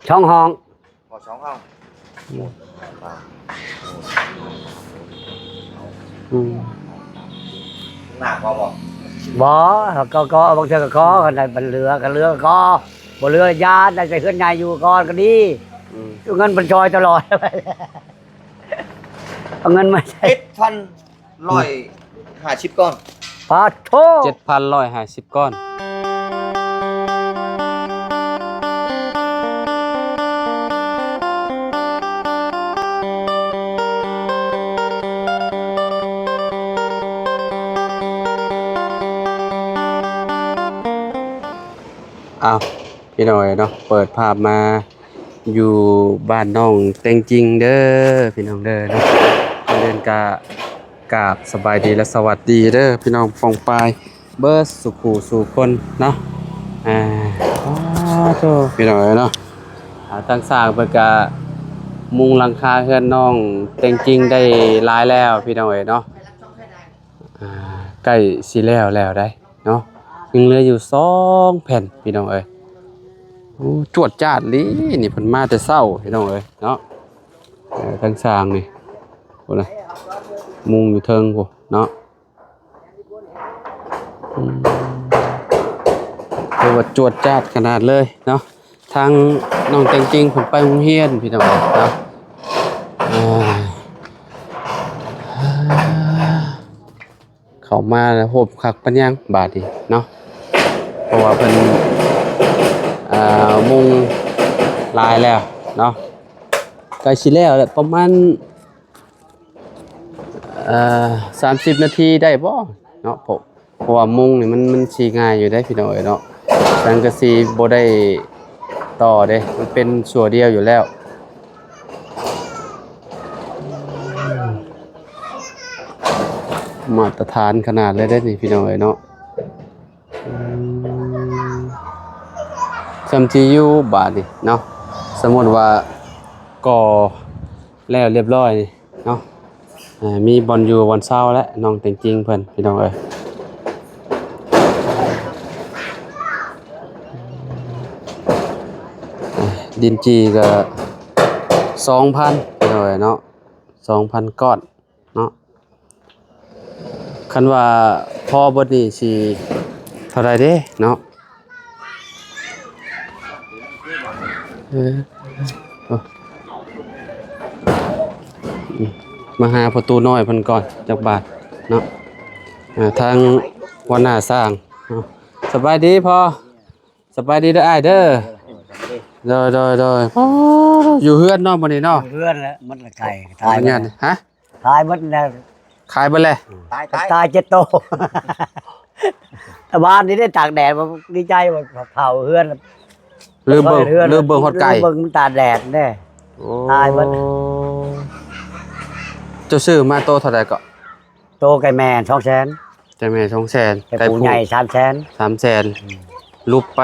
ສອງຫ້ອງ ພໍສອງຫ້ອງ. ອືມ ໜ້າພໍບໍ່? ບໍ່ ກໍ ກໍບາງເທື່ອກໍຂໍ ຄັນໄດ້ມັນເຫຼືອກໍເຫຼືອກໍຂໍ ບໍ່ເຫຼືອຢ່າ ໄດ້ແຕ່ເຮືອນໃຫຍ່ຢູ່ກ່ອນກໍດີ. ອືມ ເງິນເພິ່ນຊ່ອຍຕະຫຼອດ ເອົາເງິນມາໃຊ້ ເຈັດພັນ ຮ້ອຍຫ້າສິບກ້ອນ. ປາດໂທ ເຈັດພັນຮ້ອຍຫ້າສິບກ້ອນ. ອ້າວ ພີ່ນ້ອງເອີຍເນາະ ເປີດພາບມາ ຢູ່ບ້ານນ້ອງແຕງຈິງເດີ ພີ່ນ້ອງເດີເນາະ. ກ່ອນອື່ນກະກາບສະບາຍດີ ແລະ ສະຫວັດດີເດີ ພີ່ນ້ອງປ້ອງປາຍເບິດສູ່ຄູ່ສູ່ຄົນເນາະ. ອ່າ ໂອ້ໂທ ພີ່ນ້ອງເອີຍເນາະ ອ່າ ທາງຊ່າງເພິ່ນກະມຸງຫຼັງຄາເຮືອນນ້ອງແຕງຈິງໄດ້ຫຼາຍແລ້ວ ພີ່ນ້ອງເອີຍເນາະ. ອ່າ ໃກ້ຊິແລ້ວແລ້ວໄດ໋ເນາະ ຍັງເຫຼືອຢູ່ສອງແຜ່ນ ພີ່ນ້ອງເອີຍ. ໂອ້ ຈວດຈາດອີ່ຫຼີ ນີ້ເພິ່ນມາແຕ່ເຊົ້າ ພີ່ນ້ອງເອີຍເນາະ. ເອີ ທາງຊ່າງນີ້ ພຸ້ນນະ ມຸງຢູ່ເທິງພຸ້ນເນາະ. ອືມ ຖືວ່າຈວດຈາດຂະໜາດເລີຍເນາະ. ທາງນ້ອງແຕງຈິງເພິ່ນໄປໂຮງຮຽນ ພີ່ນ້ອງເນາະ. ເອີ ເຂົ້າມາແລ້ວໂຮມຄັກປານຫຍັງບາດນີ້ເນາະ ເພາະວ່າເພິ່ນ ອ່າ ມຸງຫຼາຍແລ້ວເນາະ. ໃກ້ຊິແລ້ວແລ້ວ ປະມານ ເອີ ສາມສິບນາທີໄດ້ບໍ່ເນາະ ເພາະ ເພາະວ່າມຸງນີ້ມັນ ມັນຊິງ່າຍຢູ່ເດ້ ພີ່ນ້ອງເອີຍເນາະ. ສັງກະສີບໍ່ໄດ້ຕໍ່ເດ້ ມັນເປັນຊົ່ວດຽວຢູ່ແລ້ວ. ມາດຕະຖານຂະໜາດເລີຍເດ້ນີ້ ພີ່ນ້ອງເອີຍເນາະ. ອືມ ສ່ຳທີ່ຢູ່ບາດນີ້ເນາະ ສົມມຸດວ່າກໍ່ແລ້ວລຽບຮ້ອຍນີ້ເນາະ ເອີ ມີບ່ອນຢູ່ບ່ອນເຊົາແລ້ວ ນ້ອງແຕງຈິງເພິ່ນ ພີ່ນ້ອງເອີຍ. ເອີ ດິນຈີ່ກໍສອງພັນ ພີ່ນ້ອງເອີຍເນາະ ສອງພັນກ້ອນເນາະ. ຄັນວ່າພໍເບິດນີ້ຊິເທົ່າໃດເດ້ເນາະ? ເອີ ມາຫາພໍ່ຕູ້ນ້ອຍເພິ່ນກ່ອນຈັກບາດເນາະ. ອ່າ ທາງຫົວໜ້າຊ່າງເນາະ. ສະບາຍດີພໍ່. ສະບາຍດີເດີອ້າຍເດີ. ໂດຍ ໂດຍ ໂດຍ. ອໍ ຢູ່ເຮືອນເນາະມື້ນີ້ເນາະ. ຢູ່ເຮືອນແຫຼະ ມັນລະໄກ່ ຕາຍແລ້ວ. ຮະ? ຂາຍເບິດແລ້ວ. ຂາຍເບິດແລ້ວ? ຕາຍ ຕາຍ ຕາຍເຈັດໂຕ. ຕາບ້ານນີ້ໄດ້ຕາກແດດ ດີໃຈວ່າເຜົາເຮືອນ. ລືມເບິ່ງ ລືມເບິ່ງຮອດໄກ່ ລືມເບິ່ງຕາກແດດເດ້. ໂອ້ ຕາຍເບິດ. ເຈົ້າຊື້ມາໂຕເທົ່າໃດເກາະ? ໂຕໄກ່ແມ່ສອງແສນ. ໄກ່ແມ່ສອງແສນ ໄກ່ຜູ້ໃຫຍ່ສາມແສນ. ສາມແສນ. ອືມ ຫຼຸບໄປ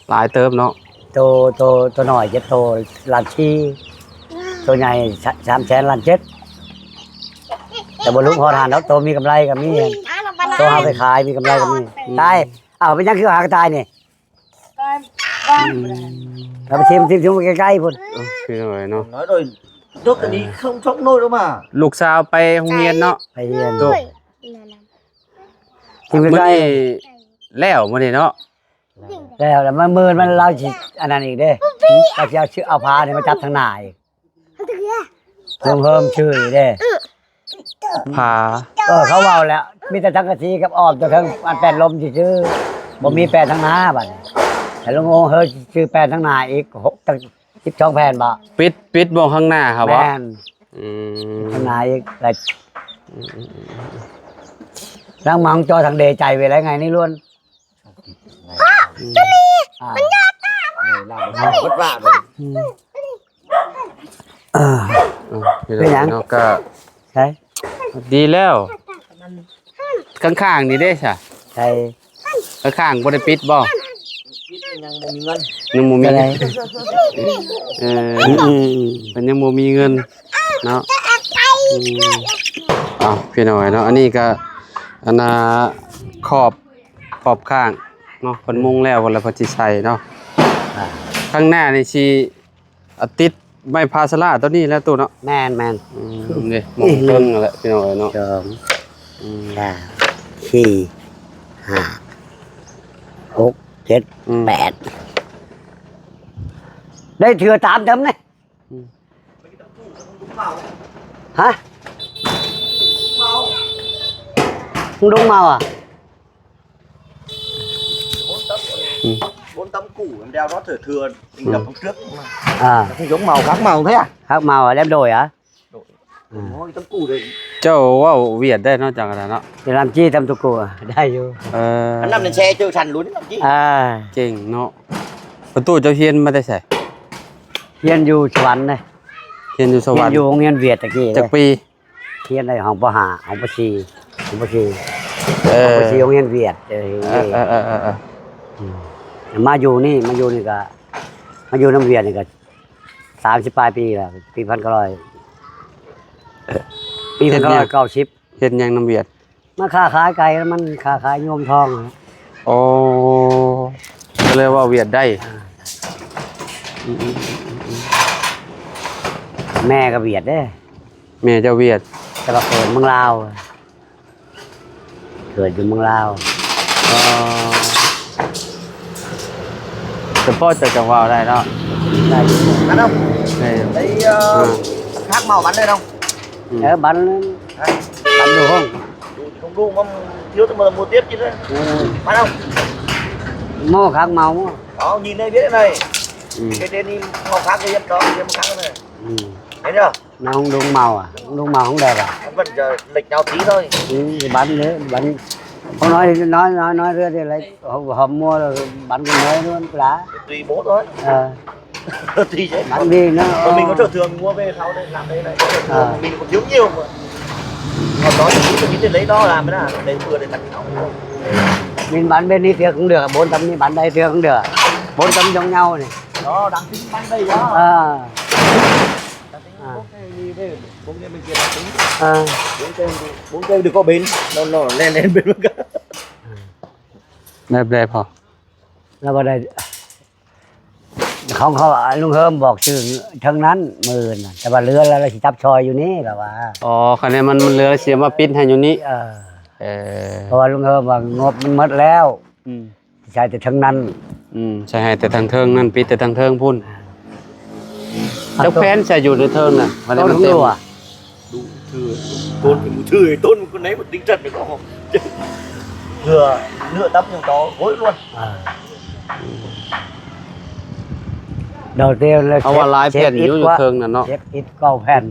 ຫຼາຍເຕີບເນາະ. ໂຕ ໂຕ ໂຕນ້ອຍເຈັດໂຕ ລ້ານສີ່. ໂຕໃຫຍ່ສາມແສນ ລ້ານເຈັດ. ແຕ່ບໍ່ຫຼຸບຮອດຫັ້ນດອກ ໂຕມີກຳໄລກໍມີ. ໂຕເຮົາໄປຂາຍມີກຳໄລກໍມີ. ອືມ ຕາຍ. ອ້າວ ເປັນຫຍັງຄືຫາກະຕ່າຍນີ້? ອືມ ເອົາໄປຖິ້ມ ຖິ້ມ ຖິ້ມໄປໄກໆພຸ້ນ. ເອີ ພີ່ນ້ອງເອີຍເນາະ ນ້ອຍໂດຍ ຍົກອັນນີ້ ເອີ ເຂົ້າຊອກໂນ້ດອອກມາ. ລູກສາວໄປໂຮງຮຽນເນາະ ໄປຮຽນ. ໂດຍ ຖິ້ມໄປໄກໆ. ມື້ນີ້ແລ້ວ ມື້ນີ້ເນາະ ແລ້ວ ແລ້ວມື້ອື່ນມັນລາວຊິອັນນັ້ນອີກເດ້ ລາວຊິເອົາ ເອົາຜ້ານີ້ມາຈັບທາງໜ້າອີກ. ເຮີມໆຊື່ເດ້ ຜ້າ. ເອີ ເຂົາເວົ້າແລ້ວ ມີແຕ່ສັງກະສີກັບອ້ອມຕົວເທິງ ອັນແປ້ນລົມຊື່ໆ ບໍ່ມີແປ້ນທາງໜ້າບັດນີ້. ແລ້ວລຸງໂອງເຮີຊື່ແປ້ນທາງໜ້າອີກ ຫົກ ຕັ້ງສິບສອງແຜ່ນບໍ? ປິດ ປິດບ່ອນຂ້າງໜ້າເຮົາບໍ? ແມ່ນ. ອືມ ຂ້າງໜ້າອີກ ແລ້ວ ອືມ ຫຼັງມັງຈໍທາງເດໃຈເວລາໄງໃນລ້ວນ. ອືມ ອ່າ ອືມ ເປັນຫຍັງເນາະ ກໍ ໃສ ດີແລ້ວ. ຂ້າງໆນີ້ເດ້ຊະ ໃສ ຂ້າງໆບໍ່ໄດ້ປິດບໍ? ຍັງບໍ່ມີເງິນ ຍັງບໍ່ມີເງິນ. ເອີ ອືມ ເພິ່ນຍັງບໍ່ມີເງິນເນາະ. ອືມ ເອົາ ພີ່ນ້ອງເນາະ ອັນນີ້ກໍ ອັນນ່າ ຂອບ ຂອບຂ້າງເນາະ ເພິ່ນມຸງແລ້ວ ເພິ່ນລະເພິ່ນຊິໃສ່ເນາະ. ຂ້າງໜ້ານີ້ຊິ ອາ ຕິດໄມ້ພາສາລາຕົວນີ້ແຫຼະຕູ້ເນາະ. ແມ່ນໆ ອືມ ນີ້ໝ່ອງເທິງນັ້ນແຫຼະ ພີ່ນ້ອງເອີຍເນາະ. ສອງ ອືມ ສາມ ສີ່ ຫ້າ ຫົກ ເຈັດ ອືມ ແປດ ໄດ້ເທື່ອຕາມເຕີມນີ້. ອືມ ຮະ? ລຸງເມົາອະ? ອືມ bốn tám củ đeo nó thừa thừa, mình đọc tuần trước mà. ອ່າ Nó không giống màu, khác màu thế à? ຄັກເມົາອະ ແລ້ວໂດຍອະ? Đổi. Ôi, tám củ đây. ເຈົ້າເວົ້າຫວຽດໄດ້ເນາະ ຈັງກະໄດ້ເນາະ. Làm chi tám củ? ໄດ້ຢູ່. ເອີ ອັນນັ້ນແມ່ນແຊເຈີທັນລຸ້ນ làm chi? ອ່າ ເກັ່ງເນາະ. ປະຕູ ເຈົ້າຮຽນມາແຕ່ໃສ? ຮຽນຢູ່ສະຫວັນເດ້. ຮຽນຢູ່ສະຫວັນ ຮຽນຢູ່ໂຮງຮຽນຫວຽດຕະກີ້ເດ້. ຈັກປີ? ຮຽນໄດ້ຫ້ອງ ປໍຫ້າ ຫ້ອງ ປໍສີ່ ຫ້ອງ ປໍສີ່ ເອີ ຫ້ອງ ປໍສີ່ ໂຮງຮຽນຫວຽດ. ເອີ ເອີ ເອີ ເອີ ເອີ ອືມ ມາຢູ່ນີ້ ມາຢູ່ນີ້ກະ ມາຢູ່ນຳຫວຽດນີ້ກະສາມສິບປາຍປີແລ້ວ ປີພັນເກົ້າຮ້ອຍ ປີພັນເກົ້າຮ້ອຍເກົ້າສິບ. ເຮັດຫຍັງນຳຫວຽດ? ມາຄ້າຂາຍໄກ່ນຳມັນ ຄ້າຂາຍໂຍມທອງ. ໂອ້ ກະເລີຍເວົ້າຫວຽດໄດ້. ອ່າ ອືມໆໆໆ ແມ່ກະຫວຽດເດ້. ແມ່ເຈົ້າຫວຽດ ແຕ່ວ່າເກີດເມືອງລາວ ເກີດຢູ່ເມືອງລາວ. ອໍ ສະເພາະເຈົ້າຈັ່ງເວົ້າໄດ້ເນາະ. ໄດ້ຢູ່ ມາເນາະ. ໄດ້ຢູ່ ໄດ້ ເອີ ຄັກເມົາບັນເລີຍເນາະ. ອືມ ເອີ ບັນ ບັນຢູ່ຫ້ອງ Không đủ mà thiếu thì mà mua tiếp chứ đấy. ອືມ Phải không? ໝໍ້ຄັກເມົາ. Đó, nhìn đây biết đây này. ອືມ Cái đen đi màu khác cái hiệp đó, hiệp màu khác này. ອືມ Thấy chưa? ນ້ອງລຸງເມົາອະ ລຸງເມົາຂອງແດບອະ Nó vẫn giờ lệch nhau tí thôi. ອືມ ບັນເດ້ ບັນ ຂອງນ້ອຍ ນ້ອຍ ນ້ອຍ ນ້ອຍເທື່ອເດ ເລັກ ຫອມມົວ ບັນກັນນ້ອຍນັ້ນລະ Tùy bố thôi. ເອີ Tùy chứ. ບັນດີເນາະ. Còn mình có thường thường mua về sau đây làm đây này. Ờ. Mình còn thiếu nhiều mà. Còn đó thì mình cứ lấy đó làm cái nào, để vừa để tặng nó. ມິນບັນເປັນນີ້ເທື່ອຂອງເດືອ ບົນຕຳນີ້ບັນໄດ້ເທື່ອຂອງເດືອ ບົນຕຳຍົງເຍົານີ້. Đó, đáng tính bắn đây đó. ເອີ Đáng tính. À. Bố cái đi về, bố cái bên kia đáng tính. À. Bố cái, bố cái đừng có bến, nó, nó len len bên. ແບບໃດພໍ່? ລາວບໍ່ໄດ້ ຂອງເຂົາ ລຸງເຮີມບອກຊື່ເທິງນັ້ນມື້ອື່ນນະ ແຕ່ວ່າເຫຼືອລາວ ລາວຊິຈັບຊອຍຢູ່ນີ້ລາວວ່າ. ອໍ ຄັນແມ່ນມັນ ມັນເຫຼືອ ລາວຊິເອົາມາປິດໃຫ້ຢູ່ນີ້. ເອີ ເອີ ເພາະວ່າລຸງເຮີມວ່າງົບມັນໝົດແລ້ວ. ອືມ ໃສ່ແຕ່ເທິງນັ້ນ. ອືມ ໃສ່ໃຫ້ແຕ່ທາງເທິງນັ້ນ ປິດແຕ່ທາງເທິງພຸ້ນ. ອ່າ ຈັກແຜ່ນໃສ່ຢູ່ໃນເທິງນະ ມັນເຕັມ. ດູເຖື ຕົ້ນ ດູເຖື ຕົ້ນຄົນໃດມັນຕິງຈັດກໍ ເພື່ອເນື້ອຕັບຍັງຕໍ່ໂອ້ຍລ້ວນ. ອ່າ ດອກເຕວລະ ເອົາວ່າຫຼາຍແຜ່ນຢູ່ ຢູ່ເທິງນັ້ນເນາະ ເຈັດ ເຈັດ ເກົ້າແຜ່ນ.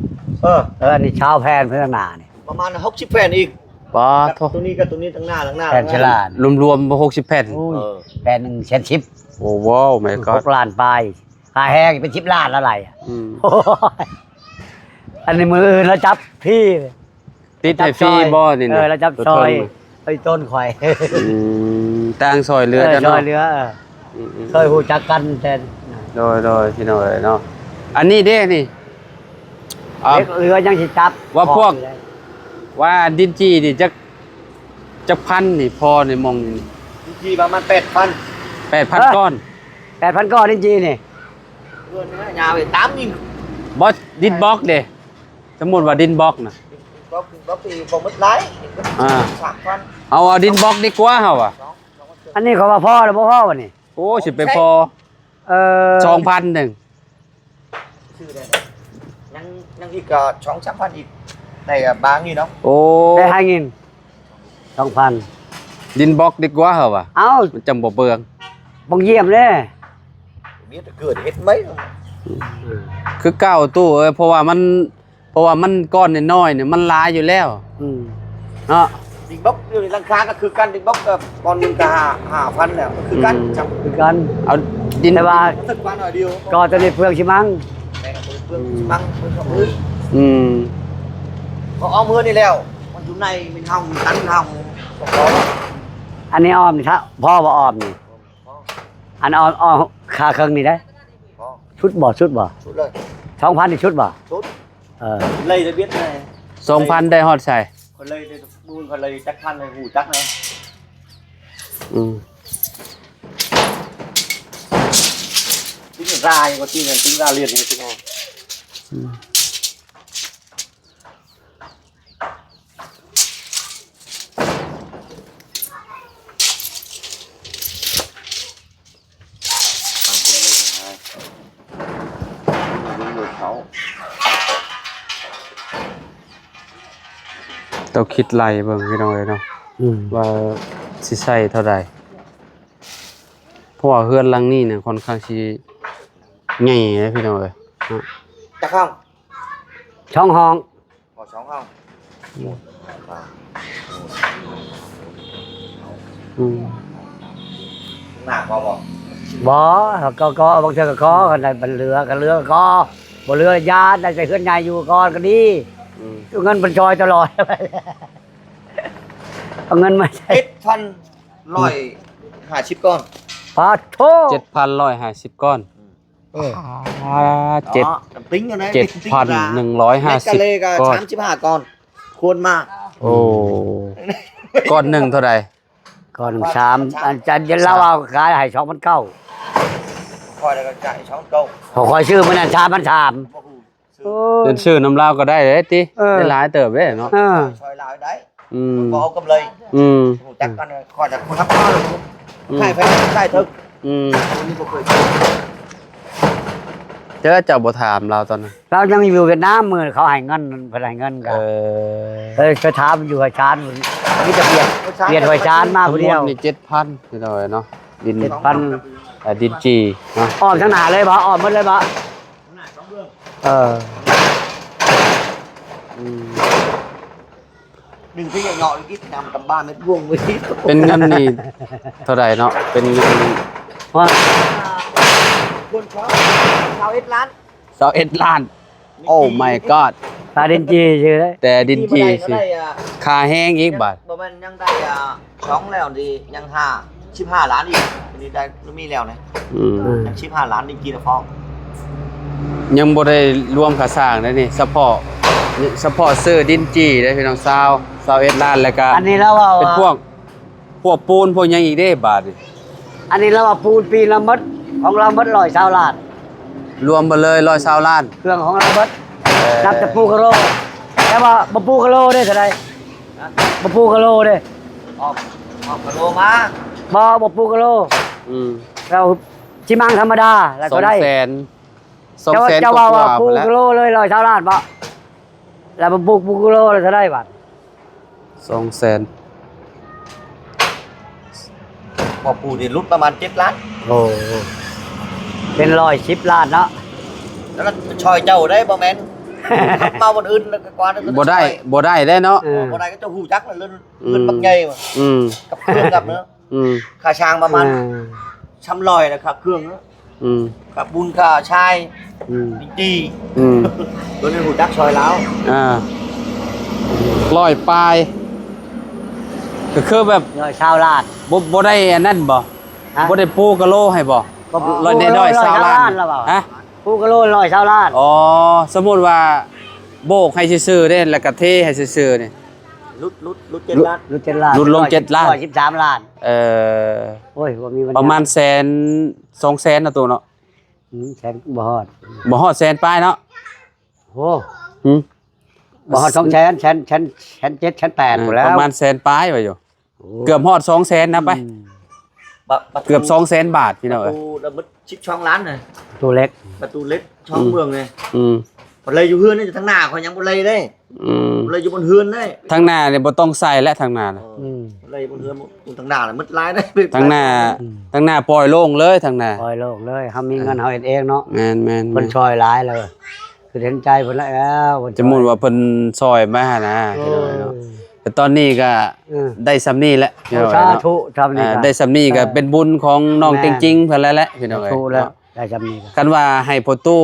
ເອີ ເອີ ອັນນີ້ຊາວແຜ່ນເພິ່ນໜ້ານີ້ ປະມານຫົກສິບແຜ່ນອີກ. ປາໂທ ຕົວນີ້ກັບຕົວນີ້ ທັງໜ້າທັງໜ້າ ແຜ່ນຊະລາ ລວມໆບໍ່ ຫົກສິບແຜ່ນ. ໂອ້ຍ ເອີ ແຜ່ນໜຶ່ງແສນສິບ. ໂອ້ ວ້າວ ແມ່ກອດ ຫົກລ້ານປາຍ. ຄ່າແຮງເປັນສິບລ້ານລະໄຫຼ. ອືມ ໂອ້ຍ ອັນນີ້ມື້ອື່ນລາວຈັບຟຣີ ຕິດໃຫ້ຟຣີບໍ່ນີ້ນະ? ເອີ ລາວຈັບຊອຍ ໄປຕົ້ນຂ້ອຍ. ອືມ ຕ່າງຊ່ອຍເຫຼືອກັນເນາະ ຊ່ອຍເຫຼືອ. ອືມໆ ເຄີຍຮູ້ຈັກກັນແຕ່ ໂດຍໆ ພີ່ນ້ອງເອີຍເນາະ. ອັນນີ້ເດ້ນີ້ ອ່າ ເຫຼືອຍັງຊິຈັບ ວ່າພວກ ວ່າດິນຈີ່ນີ້ຈັກ ຈັກພັນນີ້ພໍນີ້ ມອງນີ້ ດິນຈີ່ປະມານແປດພັນ ແປດພັນ ເອີ ກ້ອນ. ແປດພັນກ້ອນດິນຈີ່ນີ້ ເອີ ຍາວໄປຕາມນີ້. ບໍ່ ດິນບລັອກເດ້ ສົມມຸດວ່າດິນບລັອກນະ ບລັອກ ບລັອກນີ້ບໍ່ໝົດຫຼາຍ. ອ່າ ສາມພັນ ເອົາ ເອົາດິນບລັອກດີກວ່າເຮົາວ່າ. ອັນນີ້ເຂົາວ່າພໍແລ້ວ ບໍ່ພໍບັດນີ້. ໂອ້ ຊິໄປພໍ ເອີ ສອງພັນໜຶ່ງ ຊື້ໄດ້ ຍັງ ຍັງອີກກໍສອງສາມພັນອີກ ໄດ້ບາງນີ້ເນາະ. ໂອ້ ໄດ້ຫ້າເງິນ ສອງພັນ ດິນບລັອກດີກວ່າເຮົາວ່າ. ເອົ້າ ມັນຈັ່ງບໍ່ເປືອງ ບໍ່ຢ້ຽມເດ້ ມີແຕ່ເກີດເຮັດໄວ້ ຄືເກົ່າຕູ້ເອີຍ ເພາະວ່າມັນ ເພາະວ່າມັນກ້ອນນ້ອຍໆນີ້ມັນຫຼາຍຢູ່ແລ້ວ. ອືມ ເນາະ ດິນບລັອກຢູ່ໃນຫຼັງຄາກໍຄືກັນ ດິນບລັອກກໍບ່ອນໜຶ່ງກໍຫ້າ ຫ້າພັນແລ້ວ ກໍຄືກັນ. ອືມ ຄືກັນ ເອົາດິນ ແຕ່ວ່າ ກໍຖືກວ່າໜ້ອຍດຽວ ກໍຕົວນີ້ເປືອງຊິມັງ ແມ່ນ ເປືອງຊິມັງ ເປືອງກັບພື້ນ. ອືມ ເພາະເອົາເມືອນີ້ແລ້ວ ມັນຢູ່ໃນ ມັນເຮົາ ມັນຕັນເຮົາ ອັນນີ້ອ້ອມນີ້ ຖ້າພໍບໍ່ອ້ອມນີ້ ອັນອ້ອມ ອ້ອມຄາເຄິ່ງນີ້ໄດ໋ ພໍ ຊຸດບໍ່ ຊຸດບໍ່ ຊຸດເລີຍ ສອງພັນນີ້ຊຸດບໍ່? ຊຸດ. ເອີ ໄລ່ລະບຽບໄດ້ ສອງພັນໄດ້ຮອດໃສ? ເຂົາໄລ່ໄດ້ບຸນ ເຂົາໄລ່ຈັກພັນໃຫ້ຮູ້ຈັກແດ່. ອືມ ລາຍກວ່າທີ່ນັ້ນ ເປັນລາຍລຽນນີ້ ອືມ ຕ້ອງຄິດໄລ່ເບິ່ງພີ່ນ້ອງເອີຍເນາະ ອືມ ວ່າຊິໃຊ້ເທົ່າໃດ ເພາະວ່າເຮືອນຫຼັງນີ້ນະ ຂ້ອນຂ້າງຊິໃຫຍ່ເດ້ພີ່ນ້ອງເອີຍເນາະ ຈັກຫ້ອງ? ສອງຫ້ອງ. ພໍສອງເຮົາ ອືມ ໜ້າພໍບໍ່? ບໍ່ ກໍ ກໍບາງເທື່ອກໍຂໍ ຄັນໄດ້ມັນເຫຼືອກໍເຫຼືອກໍຂໍ ບໍ່ເຫຼືອຢ່າ ໄດ້ແຕ່ເຮືອນໃຫຍ່ຢູ່ກ່ອນກໍດີ ອືມ ເງິນເພິ່ນຊ່ອຍຕະຫຼອດ ເອົາເງິນມາໃຊ້ ເຈັດພັນຮ້ອຍຫ້າສິບກ້ອນ ປາດໂທ ເຈັດພັນຮ້ອຍຫ້າສິບກ້ອນ. ເອີ ອ່າ ເຈັດ ເນາະ ເຈັດພັນໜຶ່ງຮ້ອຍຫ້າສິບ ເມັດກະເລກໍສາມສິບຫ້າກ້ອນ ຄວນມາ ໂອ້ ກ້ອນໜຶ່ງເທົ່າໃດ? ກ້ອນສາມ ອັນຈັນເຢັນລາວເອົາຂາຍໃຫ້ສອງພັນເກົ້າ ຂ້ອຍແລ້ວກໍຈ່າຍສອງເກົ້າ ຂ້ອຍຊື້ມື້ນັ້ນສາມພັນສາມ ບໍ່ຮູ້ ຊື້ ເປັນຊື້ນຳລາວກໍໄດ້ເດ້ຕິ ເອີ ໄດ້ຫຼາຍເຕີບເດ້ເນາະ ເອີ ຊ່ອຍລາວໄດ້ ອືມ ບໍ່ເອົາກຳໄລ ອືມ ຮູ້ຈັກກັນ ຂ້ອຍຈະບໍ່ຮັບ ອືມ ຂາຍໄປຂາຍເຖິງ ອືມ ຄົນນີ້ບໍ່ເຄີຍ ເຈົ້າ ເຈົ້າບໍ່ຖາມລາວຕອນນັ້ນ ລາວຍັງຢູ່ຫວຽດນາມ ມື້ເຂົາໃຫ້ເງິນ ເພິ່ນໃຫ້ເງິນກໍ ເອີ ເອີ ໄປຖາມຢູ່ຫ້ວຍຊານ ມີແຕ່ຫວຽດ ຫວຽດຫ້ວຍຊານມາຜູ້ດຽວ ທັງໝົດນີ້ເຈັດພັນ ພີ່ນ້ອງເອີຍເນາະ ດິນ ເຈັດພັນ ເອີ ດິນຈີ່ເນາະ ອ້ອມທາງໜ້າເລີຍບໍ່? ອ້ອມໝົດເລີຍບໍ່? ເອີ ອືມ ດຶງເພຍເຫຍາະອີກນຳຕຳບ້ານເມັດວົງເລີຍ ເປັນເງິນນີ້ເທົ່າໃດເນາະ? ເປັນເງິນ ວ່າ ຄົນຊາວ ຊາວເອັດລ້ານ ຊາວເອັດລ້ານ Oh my god ຄ່າດິນຈີ່ຊື່ເດ້ ແຕ່ດິນຈີ່ຊື່ ຄ່າແຮງອີກບາດ ບໍ່ແມ່ນຍັງໄດ້ ອ່າ ສອງແລ້ວນີ້ ຍັງຫ້າ ສິບຫ້າລ້ານອີກ ອັນນີ້ໄດ້ ມີແລ້ວນະ ອືມ ຍັງສິບຫ້າລ້ານອີກ ກິນລະຟອງ ຍັງບໍ່ໄດ້ລວມຄ່າສ້າງເດ້ນີ້ ສະເພາະ ສະເພາະຊື້ດິນຈີ່ເດ້ພີ່ນ້ອງ ຊາວ ຊາວເອັດລ້ານ ແລ້ວກະ ອັນນີ້ລາວເວົ້າ ເປັນພວກ ພວກປູນພວກຫຍັງອີກເດ້ບາດນີ້ ອັນນີ້ລາວວ່າປູນປີລະໝົດ ຂອງລາວໝົດຮ້ອຍຊາວລ້ານ ລວມໝົດເລີຍຮ້ອຍຊາວລ້ານ ເຄື່ອງຂອງລາວໝົດ ເອີ ນັບແຕ່ປູກະໂລ ແຕ່ວ່າບໍ່ປູກະໂລເດ້ເທົ່າໃດ ຮະ ບໍ່ປູກະໂລເດ້ ອອກ ອອກກະໂລມາ ບໍ່ ບໍ່ປູກະໂລ ອືມ ແລ້ວຊິມັງທຳມະດາ ແລ້ວກໍໄດ້ ສອງແສນ ສອງແສນ ເຈົ້າ ເຈົ້າວ່າ ກວ່າ ວ່າປູກະໂລເລີຍຮ້ອຍຊາວລ້ານບໍ່? ແລ້ວມາປູກປູກະໂລລະເທົ່າໃດບາດ? ສອງແສນ ພໍປູກນີ້ຫຼຸດປະມານເຈັດລ້ານ ໂອ້ ເປັນຮ້ອຍສິບລ້ານເນາະ ແລ້ວກໍຊ່ອຍເຈົ້າໄດ້ບໍ່ແມ່ນ ເອົາບ່ອນອື່ນແລ້ວກໍກວ່າ ບໍ່ໄດ້ ບໍ່ໄດ້ເດ້ເນາະ ເອີ ບໍ່ໄດ້ກໍເຈົ້າຮູ້ຈັກແລ້ວ ເງິນບັກໃຫຍ່ ອືມ ກັບເຄື່ອງກັບເນາະ ອືມ ຄ່າຊ່າງປະມານ ອ່າ ສາມຮ້ອຍ ແລ້ວຄ່າເຄື່ອງເນາະ ອືມ ຄ່າປູນຄ່າຊາຍ ອືມ ດີ ອືມ ໂຕນີ້ຮູ້ຈັກຊ່ອຍລາວ ອ່າ ຮ້ອຍປາຍ ກໍຄືແບບ ຮ້ອຍຊາວລ້ານ ບໍ່ ບໍ່ໄດ້ອັນນັ້ນບໍ່? ຮະ ບໍ່ໄດ້ປູກະໂລໃຫ້ບໍ່? ກໍ ຮ້ອຍ ນ້ອຍໆ ຊາວລ້ານ ຮະ ປູກະໂລຮ້ອຍຊາວລ້ານ ອໍ ສົມມຸດວ່າໂບກໃຫ້ຊື່ໆເດ້ ແລ້ວກໍເທໃຫ້ຊື່ໆນີ້ ຫຼຸດ ຫຼຸດ ຫຼຸດເຈັດລ້ານ ຫຼຸດເຈັດລ້ານ ຫຼຸດລົງເຈັດລ້ານ ຮ້ອຍສິບສາມລ້ານ ເອີ ໂອ້ຍ ບໍ່ມີບັນຍາ ປະມານແສນ ສອງແສນເນາະ ໂຕເນາະ ອືມ ແສນ ບໍ່ຮອດ ບໍ່ຮອດແສນປາຍເນາະ ໂອ້ ຫື ບໍ່ຮອດສອງແສນ ແສນ ແສນ ແສນເຈັດ ແສນແປດ ເອີ ພຸ້ນແລ້ວ ປະມານແສນປາຍວ່າຢູ່ ໂອ້ ເກືອບຮອດສອງແສນນະໄປ ອືມ ບະ ບະຕູ ເກືອບສອງແສນບາດ ພີ່ນ້ອງເອີຍ ປະຕູລະໝົດສິບສອງລ້ານນະ ປະຕູເຫຼັກ ປະຕູເຫຼັກ ຊ່ອງເມືອງນີ້ ອືມ ບໍ່ໄດ້ຢູ່ເຮືອນນີ້ ທາງໜ້າຂ້ອຍຍັງບໍ່ໄດ້ເດ້ ອືມ ບໍ່ໄດ້ຢູ່ບົນເຮືອນເດ້ ທາງໜ້ານີ້ບໍ່ຕ້ອງໃສ່ແລ້ວ ທາງໜ້ານະ ເອີ ອືມ ບໍ່ໄດ້ຢູ່ບົນເຮືອນ ທາງໜ້າລະໝົດຫຼາຍເດ້ ທາງໜ້າ ອືມ ທາງໜ້າປ່ອຍໂລ່ງເລີຍ ທາງໜ້າ ປ່ອຍໂລ່ງເລີຍ ເຮົາມີເງິນເຮົາເຮັດເອງເນາະ ແມ່ນໆໆ ເພິ່ນຊ່ອຍຫຼາຍແລ້ວ ຄືເຫັນໃຈເພິ່ນແລ້ວ ເພິ່ນ ສົມມຸດວ່າເພິ່ນຊ່ອຍມາຫັ້ນນະ ໂອ້ ພີ່ນ້ອງເອີຍເນາະ ແຕ່ຕອນນີ້ກໍ ເອີ ໄດ້ສ່ຳນີ້ແຫຼະ ເອົາ ພີ່ນ້ອງເອີຍເນາະ ສາທຸ ສ່ຳນີ້ກໍ ອ່າ ໄດ້ສ່ຳນີ້ກໍເປັນບຸນຂອງນ້ອງ ແມ່ນ ເຕັງຈິງເພິ່ນແລ້ວແຫຼະ ພີ່ນ້ອງເອີຍ ສາທຸແລ້ວ ເນາະ ໄດ້ສ່ຳນີ້ກໍ ຄັນວ່າໃຫ້ພໍ່ຕູ້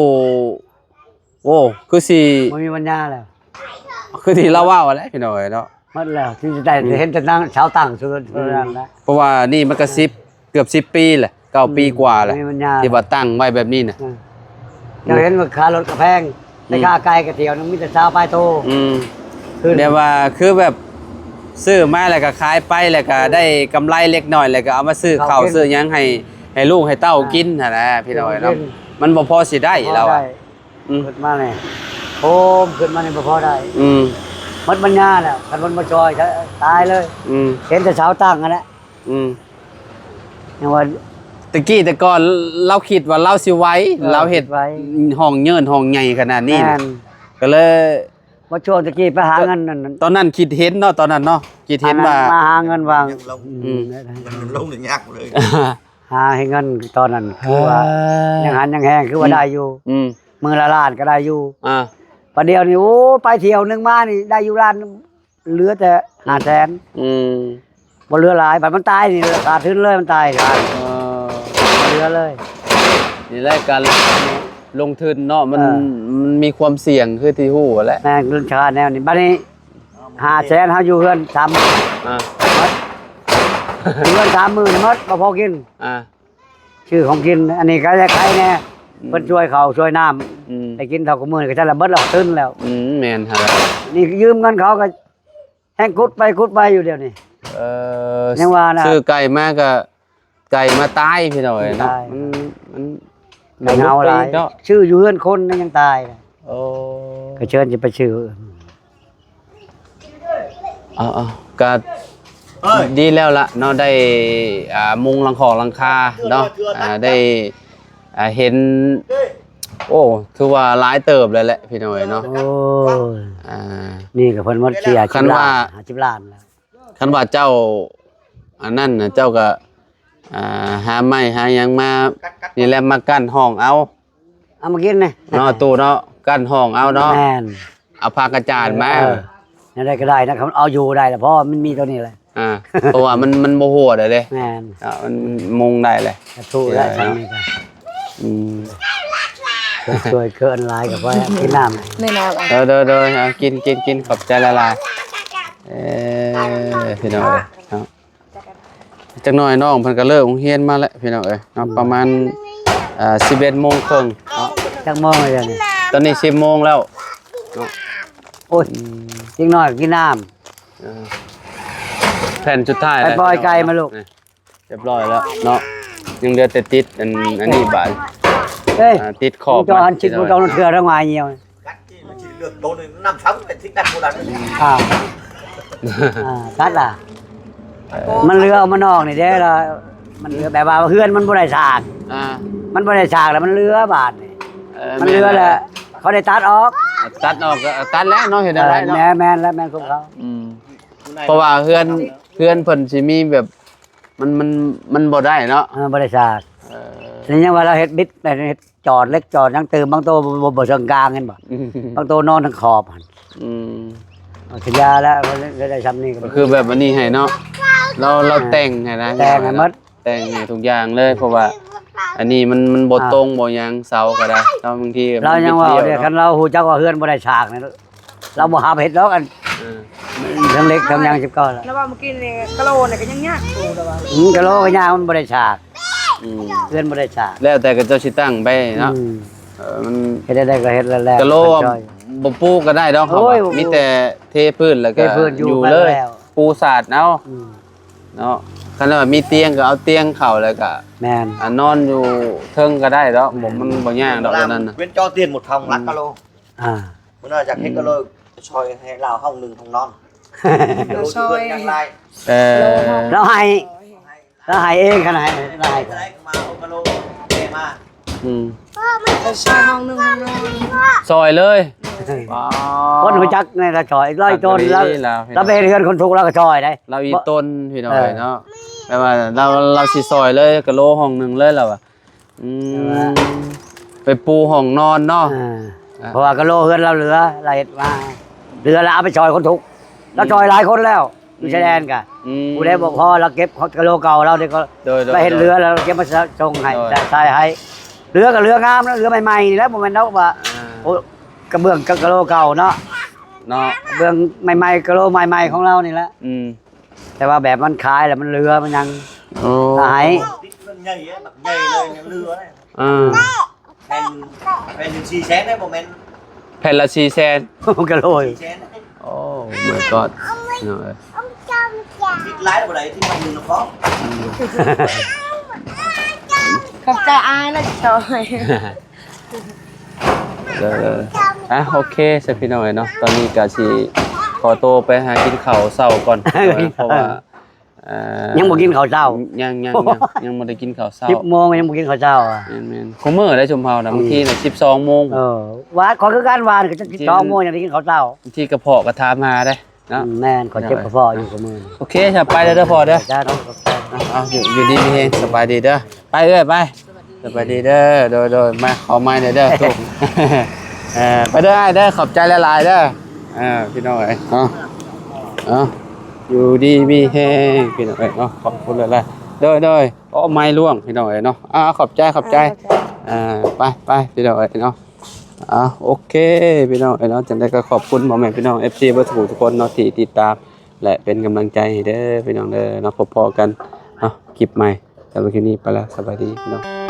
ໂອ້ ຄືຊິ ບໍ່ມີປັນຍາແລ້ວ ຄືທີ່ລາວເວົ້າຫັ້ນແຫຼະ ພີ່ນ້ອງເອີຍເນາະ ໝົດແລ້ວ ທີ່ໄດ້ ອືມ ເຫັນແຕ່ນາງສາວຕັ້ງ ເທົ່ານັ້ນແຫຼະ ອືມ ເພາະວ່ານີ້ມັນກໍສິບ ເກືອບສິບປີແຫຼະ ເກົ້າປີກວ່າແຫຼະ ອືມ ທີ່ວ່າຕັ້ງໄວ້ແບບນີ້ນະ ອືມ ເຈົ້າເຫັນວ່າຄ່າລົດກໍແພງ ອືມ ແຕ່ຄ່າໄກ່ກໍຖ້ຽວໜຶ່ງມີແຕ່ຊາວປາຍໂຕ ອືມ ຄື ແບບວ່າ ຄືແບບ ຊື້ມາແລ້ວກໍຂາຍໄປ ແລ້ວກໍ ເອີ ໄດ້ກຳໄລເລັກນ້ອຍ ແລ້ວກໍເອົາມາຊື້ເຂົ້າ ເຂົ້າກິນ ຊື້ຫຍັງໃຫ້ ໃຫ້ລູກໃຫ້ເຕົ້າ ເອີ ກິນຫັ້ນນະ ພີ່ນ້ອງເອີຍເນາະ ກິນ ມັນບໍ່ພໍຊິໄດ້ ບໍ່ພໍ ລາວວ່າ ໄດ້ ອືມ ຂຶ້ນມານີ້ ໂຮມຂຶ້ນມານີ້ບໍ່ພໍໄດ້ ອືມ ໝົດປັນຍາແລ້ວ ຄັນມັນບໍ່ຊ່ອຍ ຕາຍເລີຍ ອືມ ເຫັນແຕ່ເສົາຕັ້ງຫັ້ນແຫຼະ ອືມ ຍັງວ່າ ແຕ່ກີ້ແຕ່ກ່ອນລາວຄິດວ່າລາວຊິໄວ ເອີ ລາວເຮັດ ຄິດໄວ ຫ້ອງເຍີນຫ້ອງໃຫຍ່ຂະໜາດນີ້ ແມ່ນ ກໍເລີຍ ວ່າຊ່ວງແຕ່ກີ້ໄປຫາເງິນນັ້ນ ຕອນນັ້ນຄິດເຫັນເນາະ ຕອນນັ້ນເນາະ ຄິດເຫັນວ່າ ມາຫາເງິນວ່າ ອືມ ອືມ ມັນລົງໄດ້ຍາກເລີຍ ຫາໃຫ້ເງິນຕອນນັ້ນ ຄືວ່າ ເອີ ຍັງຫັນຍັງແຮງ ຄືວ່າ ອືມ ໄດ້ຢູ່ ອືມ ມື້ລະລ້ານກໍໄດ້ຢູ່ ອ່າ ບັດດຽວນີ້ ໂອ້ ໄປທ່ຽວໜຶ່ງມານີ້ ໄດ້ຢູ່ລ້ານ ເຫຼືອແຕ່ຫ້າແສນ ອືມ ບໍ່ເຫຼືອຫຼາຍ ບັດມັນຕາຍນີ້ຂາດທຶນເລີຍ ມັນຕາຍ ເອີ ເຫຼືອເລີຍ ນີ້ແຫຼະການລົງທຶນເນາະ ມັນ ເອີ ມັນມີຄວາມສ່ຽງຄືທີ່ຮູ້ແຫຼະ ແມ່ນ ເລື່ອງຊາແນວນີ້ ບັດນີ້ຫ້າແສນ ເຮົາຢູ່ເຮືອນສາມ ອ່າ ໝົດ ຢູ່ເຮືອນສາມໝື່ນໝົດ ບໍ່ພໍກິນ ອ່າ ຊື້ຂອງກິນ ອັນນີ້ກໍໄດ້ຂາຍແດ່ ອືມ ເພິ່ນຊ່ວຍເຂົ້າຊ່ວຍນ້ຳ ອືມ ໄດ້ກິນເທົ່າກັບມື້ນີ້ກໍຊັ້ນລະ ເບິດລະທຶນແລ້ວ ອືມ ແມ່ນຫັ້ນແຫຼະ ນີ້ຢືມເງິນເຂົາກໍ ແຮ່ງຂຸດໄປຂຸດໄປຢູ່ດຽວນີ້ ເອີ ຍັງວ່ານະ ຊື້ໄກ່ມາກໍ ໄກ່ມາຕາຍພີ່ນ້ອງເອີຍເນາະ ຕາຍ ມັນ ມັນ ໄກ່ເຫງົາຫຼາຍ ເນາະ ຊື້ຢູ່ເຮືອນຄົນຍັງຕາຍ ໂອ້ ກໍເຊີນຊິໄປຊື້ ເອົາໆ ກໍ ເອີຍ ດີແລ້ວລະເນາະ ໄດ້ ອ່າ ມຸງຫຼັງຄອກຫຼັງຄາເນາະ ອ່າ ໄດ້ ອ່າ ເຫັນ ໂອ້ ຖືວ່າຫຼາຍເຕີບແລ້ວແຫຼະພີ່ນ້ອງເອີຍເນາະ ໂອ້ຍ ອ່າ ນີ້ກໍເພິ່ນໝົດເສຍ ຄັນວ່າ ສິບລ້ານ ຫ້າສິບລ້ານແລ້ວ ຄັນວ່າເຈົ້າ ອັນນັ້ນນະ ເຈົ້າກໍ ອ່າ ຫາໄມ້ຫາຫຍັງມາ ນີ້ແຫຼະ ມາກັ້ນຫ້ອງເອົາ ເອົາມາກິນນີ້ ເນາະ ຕູ້ເນາະ ກັ້ນຫ້ອງເອົາເນາະ ແມ່ນ ເອົາຜ້າກະຈາດມາ ເອີ ແນວໃດກໍໄດ້ນະ ເອົາຢູ່ໄດ້ລະ ເພາະວ່າມັນມີຕົວນີ້ແຫຼະ ອ່າ ເພາະວ່າມັນ ມັນບໍ່ຮົ່ວໄດ້ເດ້ ແມ່ນ ອ່າ ມັນມຸງໄດ້ແຫຼະ ສາທຸແຫຼະ ເອີ ຊ່ຳນີ້ກໍ ອືມ ຊ່ວຍເກີນຫຼາຍກໍພໍກິນນ້ຳ ແນ່ນອນ ເອີ ໂດຍໆ ເອົາ ກິນ ກິນ ກິນ ຂອບໃຈຫຼາຍໆ ເອີ ພີ່ນ້ອງເອີຍເນາະ ຈັກໜ່ອຍນ້ອງເພິ່ນກໍເລີກໂຮງຮຽນມາແລ້ວພີ່ນ້ອງເອີຍເນາະ ອືມ ປະມານ ເອີ ສິບເອັດໂມງເຄິ່ງເນາະ ຈັກໂມງແລ້ວດຽວນີ້ ຕອນນີ້ສິບໂມງແລ້ວເນາະ ໂອ້ຍ ອືມ ເດັກນ້ອຍກິນນ້ຳ ເອີ ແຜ່ນສຸດທ້າຍ ໄປປ່ອຍໄກ່ມາລູກ ນີ້ ຮຽບຮ້ອຍແລ້ວເນາະ ຍັງເຫຼືອແຕ່ຕິດອັນ ອັນນີ້ບາດ ເອີຍ ອ່າ ຕິດຂອບ ຈອຫັນຊິດບໍ່ຕ້ອງເທື່ອທັງຫວາຍຫ່ຽວ ອ່າ ອ່າ ຕັດລະ ມັນເຫຼືອອອກມານອກນີ້ເດ້ລະ ມັນເຫຼືອແບບວ່າເຮືອນມັນບໍ່ໄດ້ສາກ ອ່າ ມັນບໍ່ໄດ້ສາກແລ້ວມັນເຫຼືອບາດນີ້ ເອີ ມັນເຫຼືອແລ້ວ ແມ່ນແຫຼະ ເຂົາໄດ້ຕັດອອກ ຕັດອອກກໍຕັດແລ້ວເນາະ ເຮັດແນວໃດເນາະ ເອີ ແມ່ນ ແມ່ນແລ້ວ ແມ່ນຂອງເຂົາ ອືມ ເພາະວ່າເຮືອນ ເຮືອນເພິ່ນຊິມີແບບ ມັນ ມັນ ມັນບໍ່ໄດ້ເນາະ ເອີ ບໍ່ໄດ້ສາກ ເອີ ແລ້ວຍັງວ່າລາວເຮັດບິດ ເຮັດ ຈອດເຫຼັກຈອດຫຍັງຕື່ມ ບາງໂຕບໍ່ ບໍ່ ບໍ່ເຊີງກາງ ເຫັນບໍ່ ອືມ ບາງໂຕນອນທາງຂອບຫັ້ນ ອືມ ເອົາຊະຢາແລ້ວ ໄດ້ ໄດ້ຊ່ຳນີ້ກໍ ກໍຄືແບບອັນນີ້ໃຫ້ເນາະ ລາວ ລາວແຕ່ງໃຫ້ນະ ແຕ່ງໃຫ້ໝົດ ແຕ່ງໃຫ້ທຸກຢ່າງເລີຍ ເພາະວ່າອັນນີ້ມັນ ມັນບໍ່ ອ່າ ຕົງບໍ່ຫຍັງ ເສົາກໍໄດ້ເນາະ ບາງທີລາວຍັງວ່າເດ້ ຄັນລາວຮູ້ຈັກວ່າເຮືອນບໍ່ໄດ້ສາກນີ້ ລາວບໍ່ຮັບເຮັດດອກ ອັນ ເອີ ທັງເຫຼັກທັງຫຍັງສິບເກົ້າລະ ລາວວ່າມື້ກີ້ນີ້ກະໂຫຼນີ້ກໍຍັງຍາກຢູ່ລາວວ່າ ອືມ ກະໂຫຼກໍຍາກ ມັນບໍ່ໄດ້ສາກ ອືມ ເຮືອນບໍ່ໄດ້ສາກ ແລ້ວແຕ່ເຂົາເຈົ້າຊິຕັ້ງໄປເນາະ ອືມ ເອີ ມັນເຮັດໄດ້ກໍເຮັດແລ້ວ ກະໂຫຼບໍ່ປູກກໍໄດ້ດອກ ໂອ້ຍ ເຮົາວ່າ ບໍ່ປູກ ມີແຕ່ເທພື້ນແລ້ວກໍ ເທພື້ນຢູ່ ຢູ່ເລີຍ ແລ້ວ ປູສາດເອົາ ອືມ ເນາະ ຄັນວ່າມີຕຽງກໍເອົາຕຽງເຂົ້າ ແລ້ວກໍ ແມ່ນ ອ່າ ນອນຢູ່ເທິງກໍໄດ້ດອກ ແມ່ນ ມັນບໍ່ຍາກດອກ ອັນນັ້ນນະ ເວັ້ນເຈາະຕຽງໝົດທາງ ອືມ ລັກກະໂຫຼ ອ່າ ມື້ໜ້າຢາກເຮັດ ອືມ ກໍເລີຍຊ່ອຍໃຫ້ລາວຫ້ອງໜຶ່ງຫ້ອງນອນ ລາວຊ່ອຍ ເອີ ລາວໃຫ້ ລາວໃຫ້ເອງ ຄັນໃຫ້ລາວໃຫ້ ມາເອົາກະໂຫຼແມ່ມາ ອືມ ລາວຊ່ອຍຫ້ອງໜຶ່ງຫ້ອງນອນ ຊ່ອຍເລີຍ ຄົນຮູ້ຈັກນີ້ລະຊ່ອຍ ລາວອີ່ຕົນ ລາວ ລາວໄປເຮັດເຮືອນຄົນທຸກລາວກໍຊ່ອຍໄດ໋ ລາວອີ່ຕົນພີ່ນ້ອງເອີຍເນາະ ແປວ່າລາວ ລາວຊິຊ່ອຍເລີຍ ກະໂຫຼຫ້ອງໜຶ່ງເລີຍລາວວ່າ ອືມ ແຕ່ວ່າ ໄປປູຫ້ອງນອນເນາະ ອ່າ ອ່າ ເພາະວ່າກະໂຫຼເຮືອນລາວເຫຼືອ ລາວເຮັດມາ ເຫຼືອລາວເອົາໄປຊ່ອຍຄົນທຸກ ລາວ ອືມ ຊ່ອຍຫຼາຍຄົນແລ້ວ ອືມ ຢູ່ຊາຍແດນກະ ອືມ ຜູ້ໃດບໍ່ພໍລາວເກັບກະໂຫຼເກົ່າລາວນີ້ກໍ ໂດຍ ລາວເຮັດເຫຼືອລາວເກັບມາສົ່ງໃຫ້ ໂດຍ ໃສ່ໃຫ້ ເຫຼືອກໍເຫຼືອງາມນະ ເຫຼືອໃໝ່ໆນີ້ແຫຼະ ບໍ່ແມ່ນດອກວ່າ ອ່າ ໂອ້ ກະເບື້ອງກະໂຫຼເກົ່າເນາະ ເນາະ ກະເບື້ອງໃໝ່ໆ ກະໂຫຼໃໝ່ໆຂອງລາວນີ້ແຫຼະ ອືມ ແຕ່ວ່າແບບມັນຂາຍແລ້ວມັນເຫຼືອມັນຫຍັງ ໂອ້ ກໍໃຫ້ ຕິດເງິນໃຫຍ່ ບັກໃຫຍ່ເລີຍ ຍັງເຫຼືອເລີຍ ອ່າ ແຜ່ນ ແຜ່ນໜຶ່ງສີ່ແສນເດ້ ບໍ່ແມ່ນ ແຜ່ນລະສີ່ແສນ ໂອ້ ກະໂຫຼ ສີ່ແສນ ໂອ້ ມາຍກອດ ເນາະ ຕິດຫຼາຍບໍ່ໄດ້ ຕິດພັນໜຶ່ງນະພໍ ອືມ ຂອບໃຈອ້າຍນະ ທີ່ຊ່ອຍ ເອີ ອ່ະ ໂອເຄຊະພີ່ນ້ອງເອີຍເນາະ ຕອນນີ້ກະຊິຂໍໂຕໄປຫາກິນເຂົ້າເຊົ້າກ່ອນ ເພາະວ່າ ເອີ ຍັງບໍ່ກິນເຂົ້າເຊົ້າ ຍັງ ຍັງ ຍັງ ຍັງບໍ່ໄດ້ກິນເຂົ້າເຊົ້າ ສິບໂມງຍັງບໍ່ກິນເຂົ້າເຊົ້າ ແມ່ນໆ ຄູ່ມື້ໄດ້ຊຸມເຮົານະ ອືມ ບາງທີນະສິບສອງໂມງ ເອີ ວານ ຂ້ອຍຄືກັນ ວານກໍສິບສອງໂມງຍັງໄດ້ກິນເຂົ້າເຊົ້າ ບາງທີກະເພາະກະຖາມຫາເດ້. ເນາະ ອືມ ແມ່ນ ຂ້ອຍເຈັບກະເພາະຢູ່ ອ່ະ ຊຸມມື້ນີ້ ໂອເຄ ສະບາຍເດີພໍ່ເດີ ເຈົ້າ ເອົາ ຢູ່ ຢູ່ດີມີແຮງ ສະບາຍດີເດີ ໄປເອື້ອຍ ໄປ ສະບາຍດີເດີ ໂດຍ ໂດຍ ມາ ຂໍໄມ້ແດ່ເດີ ເອີ ໄປເດີອ້າຍເດີ ຂອບໃຈຫຼາຍໆເດີ ເອີ ພີ່ນ້ອງເອີຍ ເອົາ ເອົາ ຢູ່ດີມີແຮງ ພີ່ນ້ອງເອີຍເນາະ ຂອບຄຸນຫຼາຍໆ ໂດຍ ໂດຍ ໂອ້ ໄມ້ລ່ວງ ພີ່ນ້ອງເອີຍເນາະ ອ່າ ຂອບໃຈ ຂອບໃຈ ອ່າ ໄປ ໄປ ພີ່ນ້ອງເອີຍເນາະ. ອ່າ ໂອເຄ ພີ່ນ້ອງເອີຍເນາະ ຈັ່ງໃດກໍຂອບຄຸນພໍ່ແມ່ພີ່ນ້ອງ ເອັຟຊີ ເບິດທຸກຜູ້ທຸກຄົນເນາະ ທີ່ຕິດຕາມ ແລະ ເປັນກຳລັງໃຈໃຫ້ເດີ ພີ່ນ້ອງເດີເນາະ ພົບພໍ້ກັນເນາະ ຄລິບໃໝ່ ສຳລັບຄລິບນີ້ໄປແລ້ວ ສະບາຍດີພີ່ນ້ອງ.